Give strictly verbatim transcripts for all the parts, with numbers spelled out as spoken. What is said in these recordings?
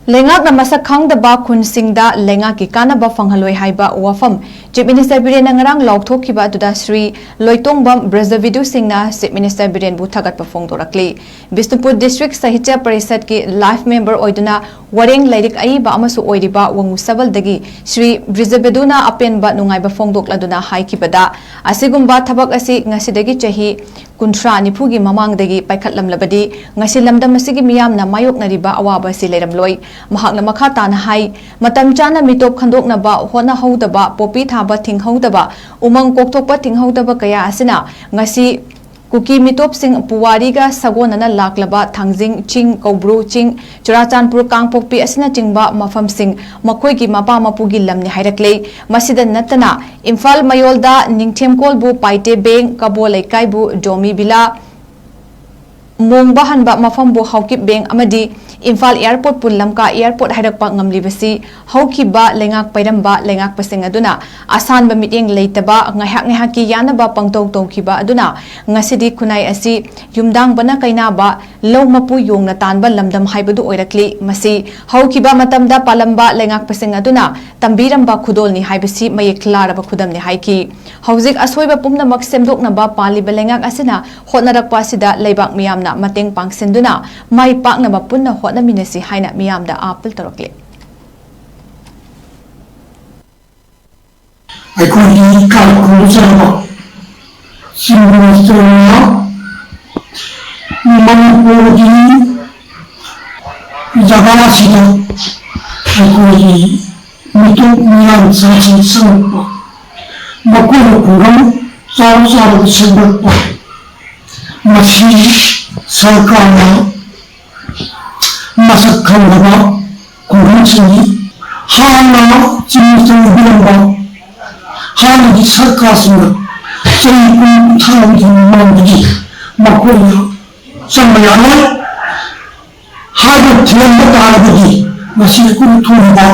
ꯂꯩꯉꯥꯛꯅ ꯃꯁꯛ ꯈꯪꯗꯕ ꯈꯨꯟꯁꯤꯡꯗ ꯂꯩꯉꯥꯛꯀꯤ ꯀꯥꯟꯅꯕ ꯐꯪꯍꯜꯂꯣꯏ ꯍꯥꯏꯕ ꯋꯥꯐꯝ ꯆꯤꯐ ꯃꯤꯅꯤꯁꯇꯔ ꯕꯤꯔꯦꯟꯅ ꯉꯔꯥꯡ ꯂꯥꯎꯊꯣꯛꯈꯤꯕ ꯑꯗꯨꯗ ꯁ꯭ꯔꯤ ꯂꯣꯏꯇꯣꯡꯕꯝ ꯕ꯭ꯔꯖꯕꯤꯗꯨ ꯁꯤꯡꯅ ꯆꯤꯐ ꯃꯤꯅꯤꯁꯇꯔ ꯕꯤꯔꯦꯟꯕꯨ ꯊꯥꯒꯠꯄ ꯐꯣꯡꯗꯣꯔꯛꯂꯤ꯫ ꯕꯤꯁꯅꯨꯄꯨꯔ ꯗꯤꯁꯇ꯭ꯔꯤꯛ ꯁꯥꯍꯤꯇ꯭ꯌ ꯄꯔꯤꯁꯠꯀꯤ ꯂꯥꯏꯐ ꯃꯦꯝꯕꯔ ꯑꯣꯏꯗꯨꯅ ꯋꯥꯔꯦꯡ ꯂꯥꯏꯔꯤꯛ ꯑꯏꯕ ꯑꯃꯁꯨ ꯑꯣꯏꯔꯤꯕ ꯋꯥꯉꯨ ꯁꯕꯜꯗꯒꯤ ꯁ꯭ꯔꯤ ꯕ꯭ꯔꯤꯖꯕꯤꯗꯨꯅ ꯑꯄꯦꯟꯕ ꯅꯨꯡꯉꯥꯏꯕ ꯐꯣꯡꯗꯣꯛꯂꯗꯨꯅ ꯍꯥꯏꯈꯤꯕꯗ, ꯑꯁꯤꯒꯨꯝꯕ ꯊꯕꯛ ꯑꯁꯤ ꯉꯁꯤꯗꯒꯤ ꯆꯍꯤ ꯀꯨꯟꯊ꯭ꯔꯥ ꯅꯤꯐꯨꯒꯤ ꯃꯃꯥꯡꯗꯒꯤ ꯄꯥꯏꯈꯠꯂꯝꯂꯕꯗꯤ ꯉꯁꯤ ꯂꯝꯗꯝ ꯑꯁꯤꯒꯤ ꯃꯤꯌꯥꯝꯅ ꯃꯥꯌꯣꯛꯅꯔꯤꯕ ꯑꯋꯥꯕ ꯑꯁꯤ ꯂꯩꯔꯝꯂꯣꯏ꯫ ꯃꯍꯥꯛꯅ ꯃꯈꯥ ꯇꯥꯅ ꯍꯥꯏ, ꯃꯇꯝ ꯆꯥꯅ ꯃꯤꯇꯣꯞ ꯈꯟꯗꯣꯛꯅꯕ ꯍꯣꯠꯅꯍꯧꯗꯕ, ꯄꯣꯄꯤ ꯊꯥꯕ ꯊꯤꯡꯍꯧꯗꯕ, ꯎꯃꯪ ꯀꯣꯛꯊꯣꯛꯄ ꯊꯤꯡꯍꯧꯗꯕ ꯀꯌꯥ ꯑꯁꯤꯅ ꯉꯁꯤ ꯀꯨꯀꯤ ꯃꯤꯇꯣꯞꯁꯤꯡ ꯄꯨꯋꯥꯔꯤꯒ ꯁꯥꯒꯣꯟꯅꯅ ꯂꯥꯛꯂꯕ ꯊꯥꯡꯖꯤꯡ ꯆꯤꯡ, ꯀꯧꯕ꯭ꯔꯨ ꯆꯤꯡ, ꯆꯨꯔꯥꯆꯥꯟꯄꯨꯔ, ꯀꯥꯡꯄꯣꯛꯄꯤ ꯑꯁꯤꯅꯆꯤꯡꯕ ꯃꯐꯝꯁꯤꯡ ꯃꯈꯣꯏꯒꯤ ꯃꯄꯥ ꯃꯄꯨꯒꯤ ꯂꯝꯅꯤ ꯍꯥꯏꯔꯛꯂꯦ꯫ ꯃꯁꯤꯗ ꯅꯠꯇꯅ ꯏꯝꯐꯥꯜ ꯃꯌꯣꯜꯗ ꯅꯤꯡꯊꯦꯝꯀꯣꯜꯕꯨ ꯄꯥꯏꯇꯦ ꯕꯦꯡ, ꯀꯕꯣ ꯂꯩꯀꯥꯏꯕꯨ ꯖꯣꯃꯤ ꯚꯤꯂꯥ, ꯃꯣꯡꯕ ꯍꯟꯕ ꯃꯐꯝꯕꯨ ꯍꯥꯎꯀꯤꯞ ꯕꯦꯡ ꯑꯃꯗꯤ ꯏꯝꯐꯥꯜ ꯑꯦꯌꯥꯔꯄꯣꯔꯠꯄꯨ ꯂꯝꯀꯥ ꯑꯦꯌꯥꯔꯄꯣꯔꯠ ꯍꯥꯏꯔꯛꯄ ꯉꯝꯂꯤꯕꯁꯤ ꯍꯧꯈꯤꯕ ꯂꯩꯉꯥꯛ ꯄꯥꯏꯔꯝꯕ ꯂꯩꯉꯥꯛꯄꯁꯤꯡ ꯑꯗꯨꯅ ꯑꯁꯥꯟꯕ ꯃꯤꯠꯌꯦꯡ ꯂꯩꯇꯕ, ꯉꯥꯏꯍꯥꯛ ꯉꯥꯏꯍꯥꯛꯀꯤ ꯌꯥꯅꯕ ꯄꯪꯇꯧ ꯇꯧꯈꯤꯕ ꯑꯗꯨꯅ ꯉꯁꯤꯗꯤ ꯈꯨꯟꯅꯥꯏ ꯑꯁꯤ ꯌꯨꯝꯗꯥꯡꯕꯅ ꯀꯩꯅꯥꯕ, ꯂꯧ ꯃꯄꯨ ꯌꯣꯡꯅ ꯇꯥꯟꯕ ꯂꯝꯗꯝ ꯍꯥꯏꯕꯗꯨ ꯑꯣꯏꯔꯛꯂꯤ꯫ ꯃꯁꯤ ꯍꯧꯈꯤꯕ ꯃꯇꯝꯗ ꯄꯥꯜꯂꯝꯕ ꯂꯩꯉꯥꯛꯄꯁꯤꯡ ꯑꯗꯨꯅ ꯇꯝꯕꯤꯔꯝꯕ ꯈꯨꯗꯣꯜꯅꯤ ꯍꯥꯏꯕꯁꯤ ꯃꯌꯦꯛ ꯂꯥꯔꯕ ꯈꯨꯗꯝꯅꯤ ꯍꯥꯏꯈꯤ꯫ ꯍꯧꯖꯤꯛ ꯑꯁꯣꯏꯕ ꯄꯨꯝꯅꯃꯛ ꯁꯦꯝꯗꯣꯛꯅꯕ ꯄꯥꯜꯂꯤꯕ ꯂꯩꯉꯥꯛ ꯑꯁꯤꯅ ꯍꯣꯠꯅꯔꯛꯄ ꯑꯁꯤꯗ ꯂꯩꯕꯥꯛ ꯃꯤꯌꯥꯝꯅ ꯃꯇꯦꯡ ꯄꯥꯡꯁꯤꯟꯗꯨꯅ ꯃꯥꯏ ꯄꯥꯛꯅꯕ ꯄꯨꯟꯅ ꯍꯣꯠꯅꯃꯤꯟꯅꯁꯤ ꯍꯥꯏꯅ ꯃꯤꯌꯥꯝꯗ ꯑꯥꯄꯤꯜ ꯇꯧꯔꯛꯂꯤ꯫ ꯑꯩꯈꯣꯏꯒꯤ ꯏꯀꯥꯏ ꯈꯨꯝꯅꯖꯔꯕ ꯆꯤꯐ ꯃꯤꯅꯤꯁꯇꯔꯅ ꯃꯅꯤꯄꯨꯔꯒꯤ ꯖꯒꯥ ꯑꯁꯤꯗ ꯑꯩꯈꯣꯏꯒꯤ ꯃꯤꯇꯣꯞ ꯃꯤꯌꯥꯟꯆꯥꯁꯤꯡ ꯆꯪꯂꯛꯄ, ꯃꯈꯣꯏꯅ ꯈꯨꯡꯒꯪ ꯆꯥꯎ ꯆꯥꯎꯕ ꯁꯦꯝꯒꯠꯄ, ꯃꯁꯤ ꯁꯔꯀꯥꯔꯅ ꯃꯁꯛ ꯈꯪꯗꯕ ꯈꯨꯡꯒꯪꯁꯤꯡꯅꯤ꯫ ꯍꯥꯟꯅ ꯆꯤꯐ ꯃꯤꯅꯤꯁꯇꯔ ꯑꯣꯏꯕꯤꯔꯝꯕ ꯍꯥꯟꯅꯒꯤ ꯁꯔꯀꯥꯔꯁꯤꯡꯅ ꯆꯍꯤ ꯀꯨꯟ ꯀꯨꯟꯊ꯭ꯔꯥꯒꯤ ꯃꯃꯥꯡꯗꯒꯤ ꯃꯈꯣꯏꯅ ꯆꯪꯕ ꯌꯥꯔꯣꯏ ꯍꯥꯏꯕ ꯊꯤꯔꯝꯕ ꯇꯥꯔꯒꯗꯤ ꯉꯁꯤ ꯑꯩꯈꯣꯏꯅ ꯊꯣꯛꯂꯤꯕ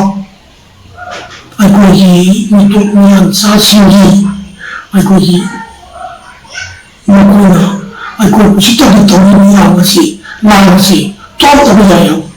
ꯑꯩꯈꯣꯏꯒꯤ ꯃꯤꯇꯣꯞ ꯃꯤꯌꯥꯟꯆꯥꯁꯤꯡꯒꯤ ꯑꯩꯈꯣꯏꯒꯤ ꯃꯈꯣꯏꯅ ꯑꯩꯈꯣꯏ ꯎꯁꯤꯠꯇꯕ ꯇꯧꯔꯤꯕ ꯃꯌꯥꯝ ꯑꯁꯤ ꯂꯥꯟ ꯑꯁꯤ ꯊꯣꯛꯇꯕ ꯌꯥꯏ꯫